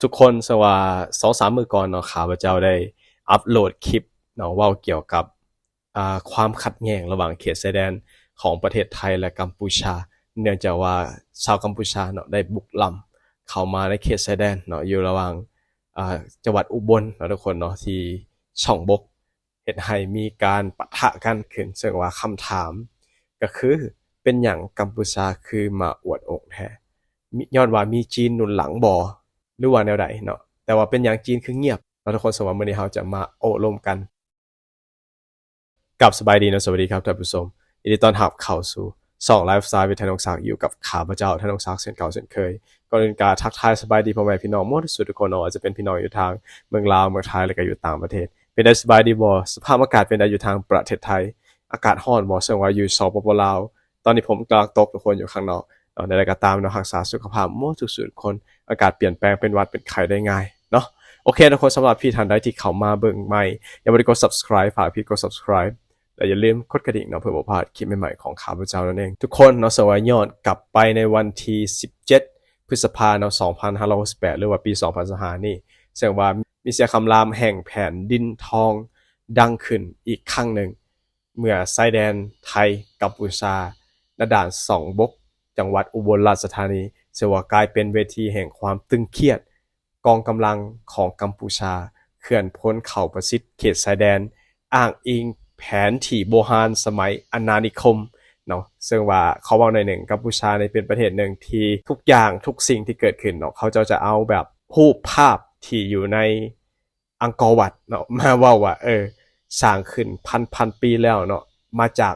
ທຸກຄົນ, ເຊິ່ງວ່າສອງສາມມື້ກ່ອນເນາະ ຂ້າພະເຈົ້າໄດ້ອັບໂຫຼດຄລິບເນາະ ເວົ້າກ່ຽວກັບ ອ່າ ຄວາມຂັດແຍ່ງລະຫວ່າງເຂດຊາຍແດນຂອງປະເທດໄທ ແລະ ກຳປູຊາ, ເນື່ອງຈາກວ່າຊາວກຳປູຊາເນາະ ໄດ້ບຸກລ້ຳເຂົ້າມາໃນເຂດຊາຍແດນເນາະ ຢູ່ລະຫວ່າງ ອ່າ ຈັງຫວັດອຸບົນເນາະ ທຸກຄົນເນາະ ທີ່ຊ່ອງບົກ ເຮັດໃຫ້ມີການປະທະກັນຂຶ້ນ. ເຊິ່ງວ່າຄຳຖາມກໍຄື ເປັນຫຍັງກຳປູຊາຄືມາອວດອົງແທ້? ມີ ຍ້ອນວ່າມີຈີນໜູນຫຼັງບໍ ຫຼືວ່າແນວໃດເນາະ? ແຕ່ວ່າເປັນຫຍັງຈີນຄືງຽບເນາະ ທຸກຄົນ? ເຊິ່ງວ່າມື້ນີ້ເຮົາຈະມາໂອ້ລົມກັນ. ກັບສະບາຍດີເນາະ, ສະຫວັດດີຄັບທ່ານຜູ້ຊົມ, ຍິນດີຕ້ອນຮັບເຂົ້າສູ່ຊ່ອງ Lifestyle with ທ່ານອົງສັກ ຢູ່ກັບຂ້າພະເຈົ້າ ທ່ານອົງສັກ ເຊັ່ນເກົ່າເຊັ່ນເຄີຍ. ກ່ອນອື່ນກະທັກທາຍສະບາຍດີພໍ່ແມ່ພີ່ນ້ອງໝົດທຸກຄົນເນາະ, ວ່າຈະເປັນພີ່ນ້ອງຢູ່ທາງເມືອງລາວ, ເມືອງໄທ ແລະ ກະຢູ່ຕ່າງປະເທດ. ເປັນໄດ້ສະບາຍດີບໍ່? ສະພາບອາກາດເປັນໃດຢູ່ທາງປະເທດໄທ? ອາກາດຮ້ອນບໍ່? ເຊິ່ງວ່າຢູ່ ສປປ ລາວ ຕອນນີ້ຝົນກຳລັງຕົກ ທຸກຄົນຢູ່ຂ້າງນອກເນາະ. ແນວໃດກໍຕາມເນາະ, ຮັກສາສຸຂະພາບໝົດທຸກຄົນ. ອາກາດປ່ຽນແປງ ເປັນຫວັດເປັນໄຂ້ໄດ້ງ່າຍເນາະ. ໂອເຄ ທຸກຄົນ, ສຳລັບພີ່ທ່ານໃດທີ່ເຂົ້າມາເບິ່ງໃໝ່ ຍັງບໍ່ໄດ້ກົດ Subscribe ຝາກພີ່ກົດ Subscribe ແລະ ຢ່າລືມກົດກະດິ່ງເນາະ ເພື່ອບໍ່ພາດຄລິບໃໝ່ໆຂອງຂ້າພະເຈົ້ານັ້ນເອງ. ທຸກຄົນເນາະ, ເຊິ່ງວ່າຍ້ອນກັບໄປໃນວັນທີສິບເຈັດ ພຶດສະພາເນາະ ສອງພັນຫ້າຮ້ອຍຫົກສິບແປດ ຫຼືວ່າປີສອງພັນຊາວຫ້ານີ້, ເຊິ່ງວ່າມີສຽງຄຳລາມແຫ່ງແຜ່ນດິນທອງດັງຂຶ້ນອີກຄັ້ງໜຶ່ງ ເມື່ອຊາຍແດນໄທ-ກຳປູຊາ ນະດ່ານຊ່ອງບົກ ຈັງຫວັດອຸບົນລາຊະທານີ ເຊິ່ງວ່າກາຍເປັນເວທີແຫ່ງຄວາມຕຶງຄຽດ. ກອງກຳລັງຂອງກຳປູຊາເຄື່ອນພົນເຂົ້າປະຊິດເຂດຊາຍແດນ ອ້າງອີງແຜນທີ່ບູຮານສະໄໝອານານິຄົມເນາະ. ເຊິ່ງວ່າຂໍເວົ້າໜ້ອຍໜຶ່ງ, ກຳປູຊານີ້ເປັນປະເທດໜຶ່ງທີ່ທຸກຢ່າງທຸກສິ່ງທີ່ເກີດຂຶ້ນເນາະ, ເຂົາເຈົ້າຈະເອົາແບບຮູບພາບທີ່ຢູ່ໃນອັງກໍວັດເນາະ ມາເວົ້າວ່າ ເອີ ສ້າງຂຶ້ນພັນໆປີແລ້ວເນາະ, ມາຈາກ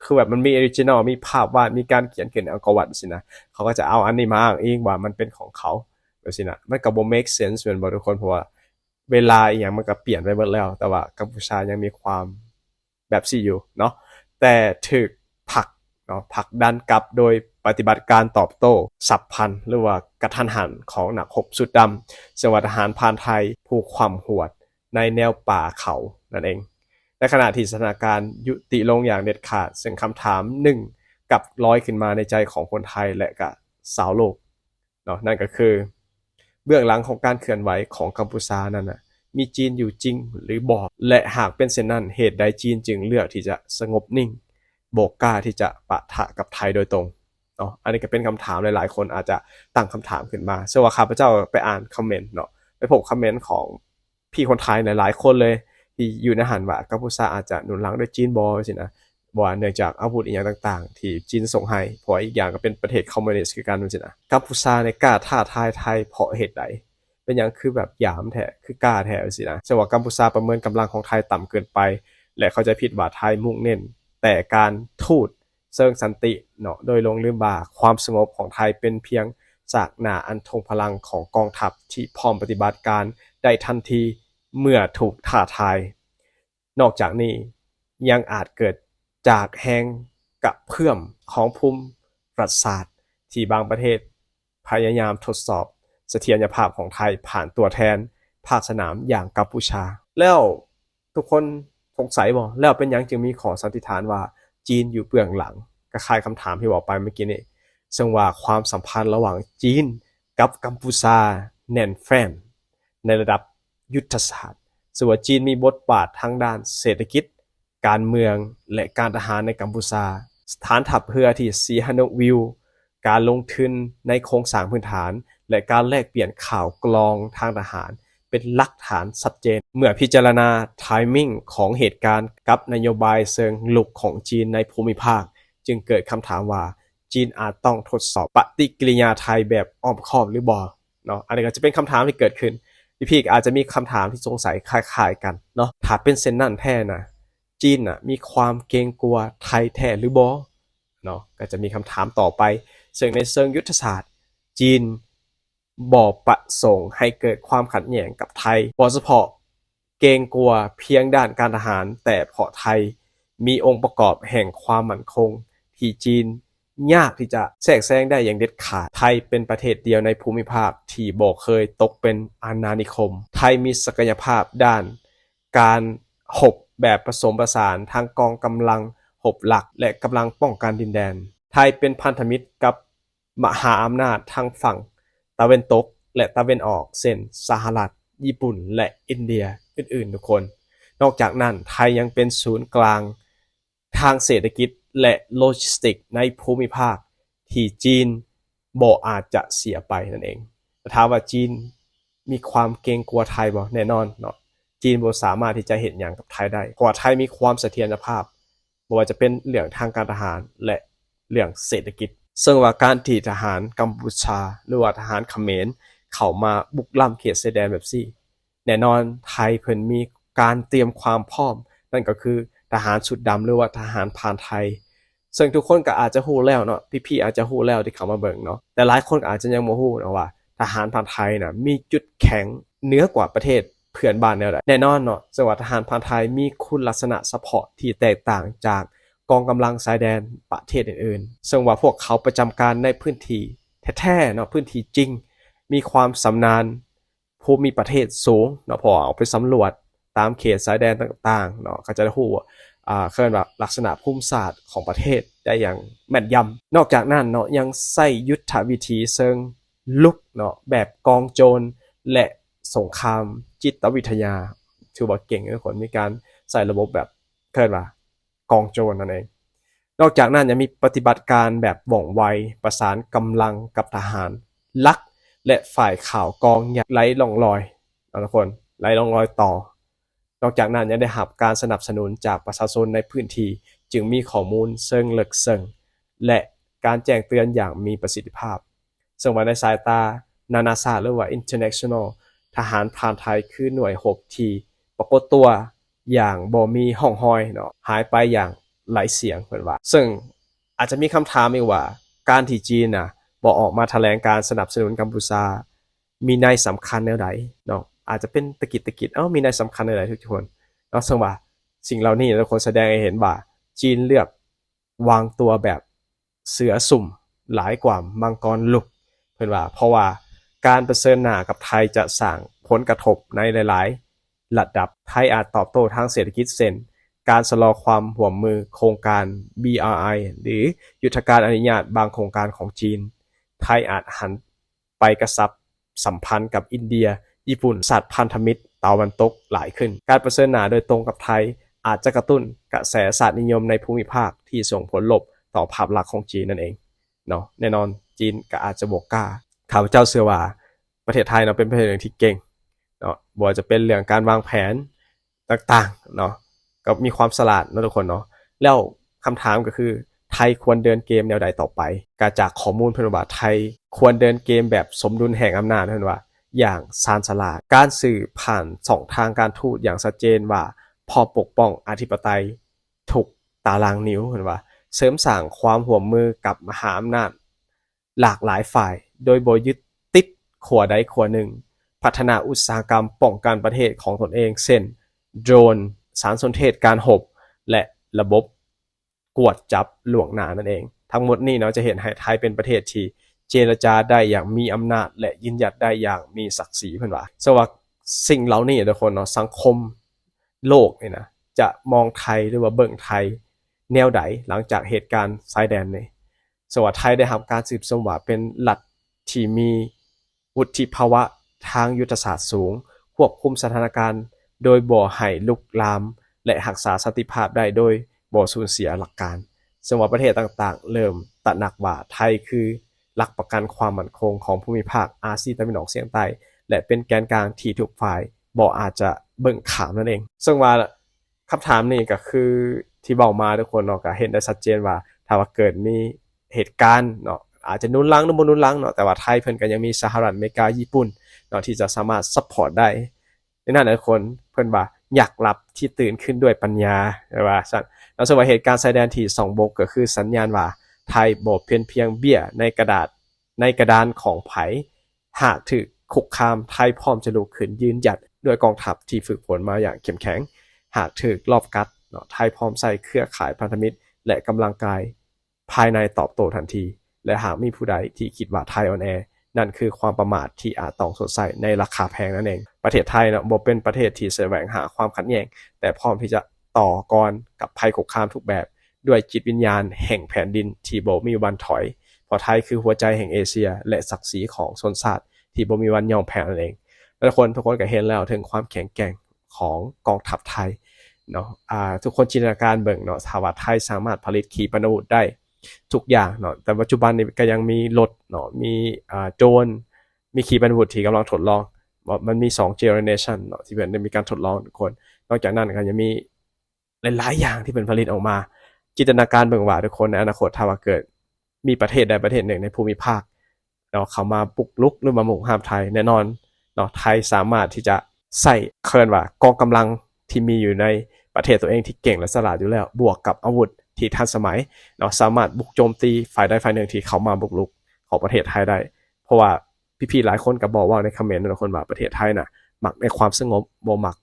ຄືແບບມັນມີ original ມີພາບວາດ ມີການຂຽນຂຶ້ນໃນອັງກໍວັດຊີ້ນະ, ເຂົາກໍຈະເອົາອັນນີ້ມາອ້າງອີງວ່າມັນເປັນຂອງເຂົາ ແບບຊີ້ນະ. ມັນກໍບໍ່ make sense ແມ່ນບໍ່ທຸກຄົນ? ເພາະວ່າເວລາອີ່ຫຍັງມັນກໍປ່ຽນໄປໝົດແລ້ວ, ແຕ່ວ່າກຳປູຊາຍັງມີຄວາມແບບຊີ້ຢູ່ເນາະ, ແຕ່ຖືກຜັກເນາະ ຜັກດັນກັບໂດຍປະຕິບັດການຕອບໂຕ້ສັບພັນ ຫຼືວ່າກະທັນຫັນຂອງນັກຮົບຊຸດດຳ ເຊິ່ງວ່າທະຫານພານໄທຜູ້ຂວ້ຳຫວດໃນແນວປ່າເຂົານັ້ນເອງ. ໃນຂະນະທີ່ສະຖານະການຍຸຕິລົງຢ່າງເດັດຂາດ, ເຊິ່ງຄຳຖາມໜຶ່ງກັບລອຍຂຶ້ນມາໃນໃຈຂອງຄົນໄທ ແລະ ກະຊາວໂລກເນາະ, ນັ້ນກໍຄື ເບື້ອງຫຼັງຂອງການເຄື່ອນໄຫວຂອງກຳປູຊານັ້ນນະ ມີຈີນຢູ່ຈິງຫຼືບໍ່? ແລະ ຫາກເປັນເຊັ່ນນັ້ນ, ເຫດໃດຈີນຈຶ່ງເລືອກທີ່ຈະສະຫງົບນິ່ງ, ບໍ່ກ້າທີ່ຈະປະທະກັບໄທໂດຍຕົງເນາະ? ອັນນີ້ກໍເປັນຄຳຖາມ ຫຼາຍໆຄົນອາດຈະຕັ້ງຄຳຖາມຂຶ້ນມາ. ເຊິ່ງວ່າຂ້າພະເຈົ້າໄປອ່ານຄອມເມັນເນາະ, ໄປພົບຄອມເມັນຂອງ ພີ່ຄົນໄທຫຼາຍໆຄົນເລີຍທີ່ຢູ່ໃນຫັ້ນວ່າ ກຳປູຊາອາດຈະໜູນຫຼັງໂດຍຈີນບໍ່ ຈັ່ງຊີ້ນະ, ບໍ່ວ່າເນື່ອງຈາກອາວຸດອີ່ຫຍັງຕ່າງໆທີ່ຈີນສົ່ງໃຫ້, ເພາະວ່າອີກຢ່າງກໍເປັນປະເທດຄອມມູນິດຄືກັນ ຈັ່ງຊີ້ນະ. ກຳປູຊານີ້ກ້າທ້າທາຍໄທເພາະເຫດໃດ? ເປັນຫຍັງຄືແບບຢາມແທ້ ຄືກ້າແທ້ ຈັ່ງຊີ້ນະ. ເຊິ່ງວ່າກຳປູຊາປະເມີນກຳລັງຂອງໄທຕ່ຳເກີນໄປ ແລະ ເຂົ້າໃຈຜິດວ່າໄທມຸ່ງເນັ້ນແຕ່ການທູດ ເຊີງສັນຕິເນາະ, ໂດຍຫຼົງລືມວ່າຄວາມສະຫງົບຂອງໄທເປັນພຽງສາກໜ້າອັນທົ່ງພະລັງຂອງກອງທັບທີ່ພ້ອມປະຕິບັດການໄດ້ທັນທີເມື່ອຖືກທ້າທາຍ. ນອກຈາກນີ້ຍັງອາດເກີດຈາກແຮງກະເພື່ອມຂອງພູມລັດສາດທີ່ບາງປະເທດພະຍາຍາມທົດສອບສະຖຽນຍະພາບຂອງໄທຜ່ານຕົວແທນພາກສະໜາມຢ່າງກຳປູຊາ. ແລ້ວ ທຸກຄົນສົງໄສບໍ່? ແລ້ວເປັນຫຍັງຈຶ່ງມີຂໍ້ສັນນິຖານວ່າຈີນຢູ່ເບື້ອງຫຼັງ? ກໍຄ້າຍຄຳຖາມທີ່ເວົ້າໄປເມື່ອກີ້ນີ້, ເຊິ່ງວ່າຄວາມສຳພັນລະຫວ່າງຈີນກັບກຳປູຊາແໜ້ນແຟ້ນໃນລະດັບຍຸດທະສາດ, ເຊິ່ງວ່າຈີນມີບົດບາດທາງດ້ານເສດຖະກິດ, ການເມືອງ ແລະ ການທະຫານໃນກຳປູຊາ. ສະຖານທັບເຮືອທີ່ສີຫະນຸວິວ, ການລົງທຶນໃນໂຄງສ້າງພື້ນຖານ ແລະ ການແລກປ່ຽນຂ່າວກລອງທາງທະຫານ ເປັນຫຼັກຖານຊັດເຈນ. ເມື່ອພິຈາລະນາໄທມິງຂອງເຫດການກັບນະໂຍບາຍເຊີງລຸກຂອງຈີນໃນພູມິພາກ, ຈຶ່ງເກີດຄຳຖາມວ່າ ຈີນອາດຕ້ອງທົດສອບປະຕິກິລິຍາໄທແບບອ້ອມຄ້ອມຫຼືບໍ່ເນາະ? ອັນນີ້ກໍຈະເປັນຄຳຖາມທີ່ເກີດຂຶ້ນ. ພີ່ໆກໍອາດຈະມີຄຳຖາມທີ່ສົງໄສຄ້າຍໆກັນເນາະ. ຖ້າເປັນເຊັ່ນນັ້ນແທ້ນະ, ຈີນນະມີຄວາມເກງກົວໄທແທ້ຫຼືບໍ່ເນາະ? ກໍຈະມີຄຳຖາມຕໍ່ໄປ. ເຊິ່ງໃນເຊີງຍຸດທະສາດ, ຈີນບໍ່ປະສົງໃຫ້ເກີດຄວາມຂັດແຍ່ງກັບໄທ, ບໍ່ສະເພາະເກງກົວພຽງດ້ານການທະຫານ, ແຕ່ເພາະໄທມີອົງປະກອບແຫ່ງຄວາມໝັ້ນຄົງທີ່ຈີນຍາກທີ່ຈະແຊກແຊງໄດ້ຢ່າງເດັດຂາດ. ໄທເປັນປະເທດດຽວໃນພູມິພາກທີ່ບໍ່ເຄີຍຕົກເປັນອານານິຄົມ. ໄທມີສັກກະຍະພາບດ້ານ ການຮົບແບບປະສົມປະສານທັງກອງກຳລັງຮົບຫຼັກ ແລະ ກຳລັງປ້ອງກັນດິນແດນ. ໄທເປັນພັນທະມິດກັບມະຫາອຳນາດທາງຝັ່ງຕາເວັນຕົກ ແລະຕາເວັນອອກ ເຊັ່ນ ສະຫະລັດ, ຍີ່ປຸ່ນ ແລະ ອິນເດຍ ອື່ນໆ ທຸກຄົນ. ນອກຈາກນັ້ນ, ໄທຍັງເປັນສູນກາງທາງເສດຖະກິດ ແລະ ໂລຈິສຕິກໃນພູມິພາກທີ່ຈີນບໍ່ອາດຈະເສຍໄປນັ້ນເອງ. ແລະຖາມວ່າຈີນມີຄວາມເກງກົວໄທບໍ່? ແນ່ນອນເນາະ, ຈີນບໍ່ສາມາດທີ່ຈະເຮັດຫຍັງກັບໄທໄດ້, ເພາະວ່າໄທມີຄວາມສະຖຽນລະພາບ ບໍ່ວ່າຈະເປັນເລື່ອງທາງການທະຫານ ແລະ ເລື່ອງເສດຖະກິດ. ເຊິ່ງວ່າການທີ່ທະຫານກຳປູຊາ ຫຼືວ່າທະຫານຂະເໝນເຂົ້າມາບຸກລ້ຳເຂດຊາຍແດນແບບຊີ້, ແນ່ນອນໄທເພິ່ນມີການຕຽມຄວາມພ້ອມ, ນັ້ນກໍຄືທະຫານຊຸດດຳ ຫຼືວ່າທະຫານຜ່ານໄທ. ເຊິ່ງທຸກຄົນກໍອາດຈະຮູ້ແລ້ວເນາະ, ພີ່ໆອາດຈະຮູ້ແລ້ວທີ່ເຂົ້າມາເບິ່ງເນາະ, ແຕ່ຫຼາຍຄົນກໍອາດຈະຍັງບໍ່ຮູ້ເນາະວ່າ ທະຫານຜ່ານໄທນະ ມີຈຸດແຂງເໜືອກວ່າປະເທດເພື່ອນບ້ານແນວໃດ. ແນ່ນອນເນາະ, ເຊິ່ງວ່າທະຫານຜ່ານໄທມີຄຸນລັກສະນະສະເພາະທີ່ແຕກຕ່າງຈາກກອງກຳລັງຊາຍແດນປະເທດອື່ນໆ, ເຊິ່ງວ່າພວກເຂົາປະຈຳການໃນພື້ນທີ່ແທ້ໆເນາະ, ພື້ນທີ່ຈິງ, ມີຄວາມຊຳນານ ພູມິປະເທດສູງເນາະ, ເພາະວ່າອອກໄປສຳຫຼວດຕາມເຂດຊາຍແດນຕ່າງໆເນາະ, ກໍຈະໄດ້ຮູ້ ອ່າ ເອີ້ນວ່າລັກສະນະພູມສາດຂອງປະເທດໄດ້ຢ່າງແມ່ນຢຳ. ນອກຈາກນັ້ນເນາະ, ຍັງໃຊ້ຍຸດທະວິທີເຊີງລຸກເນາະ, ແບບກອງໂຈນ ແລະ ສົງຄາມຈິດຕະວິທະຍາ, ຖືວ່າເກັ່ງເດ້ທຸກຄົນ, ມີການໃຊ້ລະບົບແບບ ເອີ້ນວ່າ ກອງໂຈນນັ້ນເອງ. ນອກຈາກນັ້ນຍັງມີປະຕິບັດການແບບວ່ອງໄວ, ປະສານກຳລັງກັບທະຫານຫຼັກ ແລະ ຝ່າຍຂ່າວກອງຢ່າງໄຮ້ຮ່ອງລອຍເນາະທຸກຄົນ, ໄຮ້ຮ່ອງລອຍຕໍ່. ນອກຈາກນັ້ນຍັງໄດ້ຮັບການສະໜັບສະໜູນຈາກປະຊາຊົນໃນພື້ນທີ່, ຈຶ່ງມີຂໍ້ມູນເຊີງເລິກເຊິ່ງ ແລະ ການແຈ້ງເຕືອນຢ່າງມີປະສິດທິພາບ. ເຊິ່ງວ່າໃນສາຍຕານານາຊາດ ຫຼືວ່າ international, ທະຫານຜ່ານໄທຄືໜ່ວຍຮົບທີ່ປາກົດຕົວຢ່າງບໍ່ມີຮ່ອງຮອຍເນາະ, ຫາຍໄປຢ່າງໄຮ້ສຽງ, ເພິ່ນວ່າ. ເຊິ່ງອາດຈະມີຄຳຖາມອີກວ່າ ການທີ່ຈີນນະບໍ່ອອກມາຖະແຫຼງການສະໜັບສະໜູນກຳປູຊາ ມີນັຍສຳຄັນແນວໃດເນາະ? ອາດຈະເປັນຕະກິດຕະກິດ, ເອົ້າ ມີນັຍສຳຄັນແນວໃດທຸກຄົນເນາະ? ເຊິ່ງວ່າສິ່ງເຫຼົ່ານີ້ນະທຸກຄົນ ສະແດງໃຫ້ເຫັນວ່າຈີນເລືອກ ວາງຕົວແບບເສືອຊຸ່ມຫຼາຍກວ່າມັງກອນລຸກ, ເພິ່ນວ່າ, ເພາະວ່າການປະເຊີນໜ້າກັບໄທຈະສ້າງຜົນກະທົບໃນຫຼາຍໆລະດັບ. ໄທອາດຕອບໂຕ້ທາງເສດຖະກິດ ເຊັ່ນ ການຊະລໍຄວາມຮ່ວມມືໂຄງການ BRI ຫຼື ຍຸດທະການອະນຸຍາດບາງໂຄງການຂອງຈີນ. ໄທອາດຫັນ ໄປກະຊັບສຳພັນກັບອິນເດຍ, ຍີ່ປຸ່ນ, ຊາດພັນທະມິດຕາເວັນຕົກຫຼາຍຂຶ້ນ. ການປະເຊີນໜ້າໂດຍຕົງກັບໄທອາດຈະກະຕຸ້ນກະແສຊາດນິຍົມໃນພູມິພາກທີ່ສົ່ງຜົນລົບຕໍ່ພາບລັກຂອງຈີນນັ້ນເອງເນາະ. ແນ່ນອນ ຈີນກະອາດຈະບໍ່ກ້າ. ຂ້າພະເຈົ້າເຊື່ອວ່າປະເທດໄທເນາະ ເປັນປະເທດໜຶ່ງທີ່ເກັ່ງເນາະ, ບໍ່ວ່າຈະເປັນເລື່ອງການວາງແຜນ ຕ່າງໆເນາະ, ກໍມີຄວາມສະຫຼາດເນາະທຸກຄົນເນາະ. ແລ້ວຄຳຖາມກໍຄື ໄທຄວນເດີນເກມແນວໃດຕໍ່ໄປ? ກະຈາກຂໍ້ມູນເພິ່ນວ່າ ໄທຄວນເດີນເກມແບບສົມດຸນແຫ່ງອຳນາດ, ເພິ່ນວ່າ ຢ່າງຊານສະຫຼາດ. ການສື່ຜ່ານຊ່ອງທາງການທູດຢ່າງຊັດເຈນວ່າ ພ້ອມປົກປ້ອງອະທິປະໄຕທຸກຕາລາງນິ້ວ, ເພິ່ນວ່າ ເສີມສ້າງຄວາມຮ່ວມມືກັບມະຫາອຳນາດ ຫຼາກຫຼາຍຝ່າຍໂດຍບໍ່ຍຶດຕິດຂົ້ວໃດຂົ້ວໜຶ່ງ, ພັດທະນາອຸດສາຫະກຳປ້ອງກັນປະເທດຂອງຕົນເອງ ເຊັ່ນ ໂດຣນ, ສານສົນເທດການຮົບ ແລະ ລະບົບກວດຈັບລ່ວງໜ້ານັ້ນເອງ. ທັງໝົດນີ້ເນາະ ຈະເຮັດໃຫ້ໄທເປັນປະເທດທີ່ເຈລະຈາໄດ້ຢ່າງມີອຳນາດ ແລະ ຢືນຢັດໄດ້ຢ່າງມີສັກສີ, ເພິ່ນວ່າ. ເຊິ່ງວ່າສິ່ງເຫຼົ່ານີ້ເນາະທຸກຄົນເນາະ, ສັງຄົມໂລກນີ້ນະ ຈະມອງໄທ ຫຼືວ່າເບິ່ງໄທແນວໃດ ຫຼັງຈາກເຫດການຊາຍແດນນີ້? ເຊິ່ງວ່າໄທໄດ້ຮັບການຊື່ນຊົມວ່າເປັນລັດທີ່ມີວຸດທິພາວະທາງຍຸດທະສາດສູງ, ຄວບຄຸມສະຖານະການໂດຍບໍ່ໃຫ້ລຸກລາມ ແລະ ຮັກສາສັນຕິພາບໄດ້ໂດຍບໍ່ສູນເສຍຫຼັກການ. ເຊິ່ງວ່າປະເທດຕ່າງໆເລີ່ມຕະໜັກວ່າໄທຄືຫຼັກປະກັນຄວາມໝັ້ນຄົງຂອງພູມິພາກອາຊີຕາເວັນອອກສຽງໃຕ້ ແລະ ເປັນແກນກາງທີ່ທຸກຝ່າຍບໍ່ອາດຈະເບິ່ງຂ້າມນັ້ນເອງ. ເຊິ່ງວ່າ ຄຳຖາມນີ້ກໍຄືທີ່ເວົ້າມາທຸກຄົນເນາະ, ກໍເຫັນໄດ້ຊັດເຈນວ່າ ຖ້າວ່າເກີດມີເຫດການເນາະ ອາດຈະໜູນຫຼັງ ຫຼື ບໍ່ໜູນຫຼັງເນາະ, ແຕ່ວ່າໄທເພິ່ນກໍຍັງມີສະຫະລັດອາເມລິກາ, ຍີ່ປຸ່ນເນາະ ທີ່ຈະສາມາດຊັບພອດໄດ້. ດັ່ງນັ້ນທຸກຄົນ ເພິ່ນວ່າ ຍັກລັບທີ່ຕື່ນຂຶ້ນດ້ວຍປັນຍາ ວ່າຊັ້ນເນາະ. ເຊິ່ງວ່າເຫດການຊາຍແດນທີ່ຊ່ອງບົກ ກໍຄືສັນຍານວ່າ ໄທບໍ່ເປັນພຽງເບ້ຍໃນກະດາດ ໃນກະດານຂອງໃຜ. ຫາກຖືກຄຸກຄາມ, ໄທພ້ອມຈະລຸກຂຶ້ນຢືນຢັດດ້ວຍກອງທັບທີ່ຝຶກຝົນມາຢ່າງເຂັ້ມແຂງ. ຫາກຖືກລອບກັດເນາະ, ໄທພ້ອມໃຊ້ເຄືອຂ່າຍພັນທະມິດ ແລະ ກຳລັງກາຍພາຍໃນຕອບໂຕ້ທັນທີ. ແລະ ຫາກມີຜູ້ໃດທີ່ຄິດວ່າໄທອ່ອນແອ, ນັ້ນຄືຄວາມປະໝາດທີ່ອາດຕ້ອງຊົດໃຊ້ໃນລາຄາແພງນັ້ນເອງ. ປະເທດໄທເນາະ ບໍ່ເປັນປະເທດທີ່ສະແຫວງຫາຄວາມຂັດແຍ່ງ, ແຕ່ພ້ອມທີ່ຈະຕໍ່ກອນກັບໄພຄຸກຄາມທຸກແບບ ດ້ວຍຈິດວິນຍານແຫ່ງແຜ່ນດິນທີ່ບໍ່ມີວັນຖອຍ, ເພາະໄທຄືຫົວໃຈແຫ່ງເອເຊຍ ແລະ ສັກສີຂອງຊົນຊາດ ທີ່ບໍ່ມີວັນຍອມແພ້ນັ້ນເອງ. ແລະ ທຸກຄົນ ທຸກຄົນກໍເຫັນແລ້ວເຖິງຄວາມແຂງແກ່ງຂອງກອງທັບໄທເນາະ. ອາ ທຸກຄົນຈິນຕະນາການເບິ່ງເນາະ, ຖ້າວ່າໄທສາມາດຜະລິດຂີປະອາວຸດໄດ້ທຸກຢ່າງເນາະ, ແຕ່ປັດຈຸບັນນີ້ກໍຍັງມີລົດເນາະ, ມີ ອາ ໂດຣນ, ມີຂີປະອາວຸດທີ່ກຳລັງທົດລອງ, ເນາະ ມັນມີສອງ generation ເນາະ ທີ່ເພິ່ນໄດ້ມີການທົດລອງ ທຸກຄົນ. ນອກຈາກນັ້ນກໍຍັງມີ ຫຼາຍໆຢ່າງທີ່ເພິ່ນຜະລິດອອກມາ. ຈິນຕະນາການເບິ່ງວ່າ ທຸກຄົນ, ໃນອະນາຄົດ ຖ້າວ່າເກີດມີປະເທດໃດປະເທດໜຶ່ງໃນພູມິພາກເນາະ ເຂົ້າມາບຸກລຸກ ຫຼືວ່າຮຸກຮານໄທ, ແນ່ນອນເນາະ ໄທສາມາດທີ່ຈະໃຊ້ ເອີ້ນວ່າກອງກຳລັງທີ່ມີຢູ່ໃນປະເທດຕົວເອງທີ່ເກັ່ງ ແລະ ສະຫຼາດຢູ່ແລ້ວ ບວກກັບອາວຸດທີ່ທັນສະໄໝເນາະ, ສາມາດບຸກໂຈມຕີຝ່າຍໃດຝ່າຍໜຶ່ງທີ່ເຂົ້າມາບຸກລຸກຂອງປະເທດໄທໄດ້. ເພາະວ່າພີ່ໆຫຼາຍຄົນກໍບອກເວົ້າໃນຄອມເມັນເນາະ ທຸກຄົນ, ວ່າປະເທດໄທນະມັກໃນຄວາມສະຫງົບ, ບໍ່ມັກ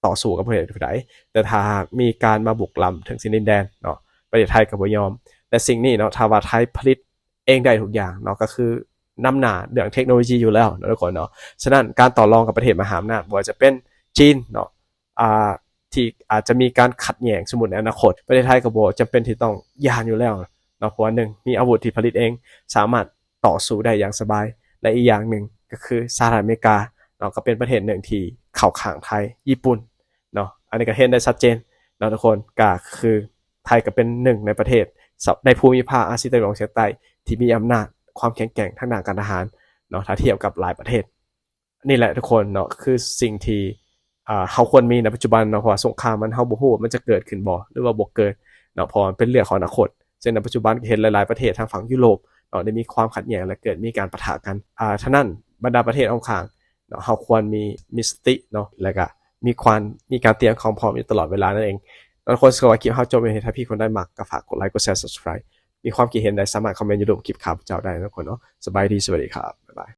ຕໍ່ສູ້ກັບປະເທດໃດ, ແຕ່ຖ້າຫາກມີການມາບຸກລ້ຳເຖິງເສັ້ນດິນແດນເນາະ, ປະເທດໄທກໍບໍ່ຍອມ. ແລະ ສິ່ງນີ້ເນາະ, ຖ້າວ່າໄທຜະລິດເອງໄດ້ທຸກຢ່າງເນາະ, ກໍຄືນຳໜ້າເລື່ອງເທັກໂນໂລຢີຢູ່ແລ້ວເນາະ ທຸກຄົນເນາະ. ສະນັ້ນ ການຕໍ່ລອງກັບປະເທດມະຫາອຳນາດ ບໍ່ວ່າຈະເປັນຈີນເນາະ, ອາ ທີ່ອາດຈະມີການຂັດແຍ່ງ, ສົມມຸດໃນອະນາຄົດ ປະເທດໄທກໍບໍ່ຈຳເປັນທີ່ຕ້ອງຢ້ານຢູ່ແລ້ວເນາະ, ເພາະວ່າ ໜຶ່ງ ມີອາວຸດທີ່ຜະລິດເອງ, ສາມາດ ຕໍ່ສູ້ໄດ້ຢ່າງສະບາຍ ແລະ ອີກຢ່າງໜຶ່ງກໍຄືສະຫະລັດອາເມລິກາເນາະ ກໍເປັນປະເທດໜຶ່ງທີ່ເຂົ້າຂ້າງໄທ, ຍີ່ປຸ່ນເນາະ, ອັນນີ້ກໍເຫັນໄດ້ຊັດເຈນເນາະ ທຸກຄົນ. ກໍຄືໄທກໍເປັນໜຶ່ງໃນປະເທດ ໃນພູມິພາກອາຊີຕາເວັນອອກສຽງໃຕ້ທີ່ມີອຳນາດ, ຄວາມແຂງແກ່ງທາງດ້ານການທະຫານເນາະ ຖ້າທຽບກັບຫຼາຍປະເທດ. ນີ້ແຫຼະ ທຸກຄົນເນາະ, ຄືສິ່ງທີ່ ອ່າ ເຮົາຄວນມີໃນປັດຈຸບັນເນາະ, ເພາະວ່າສົງຄາມມັນ ເຮົາບໍ່ຮູ້ວ່າມັນຈະເກີດຂຶ້ນບໍ່ ຫຼືວ່າບໍ່ເກີດເນາະ, ເພາະວ່າມັນເປັນເລື່ອງຂອງອະນາຄົດ. ເຊິ່ງໃນປັດຈຸບັນກໍເຫັນຫຼາຍໆປະເທດທາງຝັ່ງຢູໂຣບເນາະ ໄດ້ມີຄວາມຂັດແຍ່ງ ແລະ ເກີດມີການປະທະກັນ. ອາ ສະນັ້ນ ບັນດາປະເທດອ້ອມຂ້າງເນາະ, ເຮົາຄວນມີ ມີສະຕິເນາະ ແລະ ກະມີຄວາມ ມີການຕຽມຄວາມພ້ອມຢູ່ຕະຫຼອດເວລານັ້ນເອງ. ແລ້ວທຸກຄົນ ຖ້າຄລິບເຮົາຈົບ ໃຫ້ທ່ານຜູ້ໃດມັກ ກໍຝາກກົດໄລ ກົດແຊ Subscribe. ມີຄວາມຄິດເຫັນໃດ ສາມາດຄອມເມັນຢູ່ລຸ່ມຄລິບຂ້າພະເຈົ້າໄດ້ເນາະ ທຸກຄົນເນາະ. ສະບາຍດີ, ສະຫວັດດີຄັບ, ບາຍບາຍ.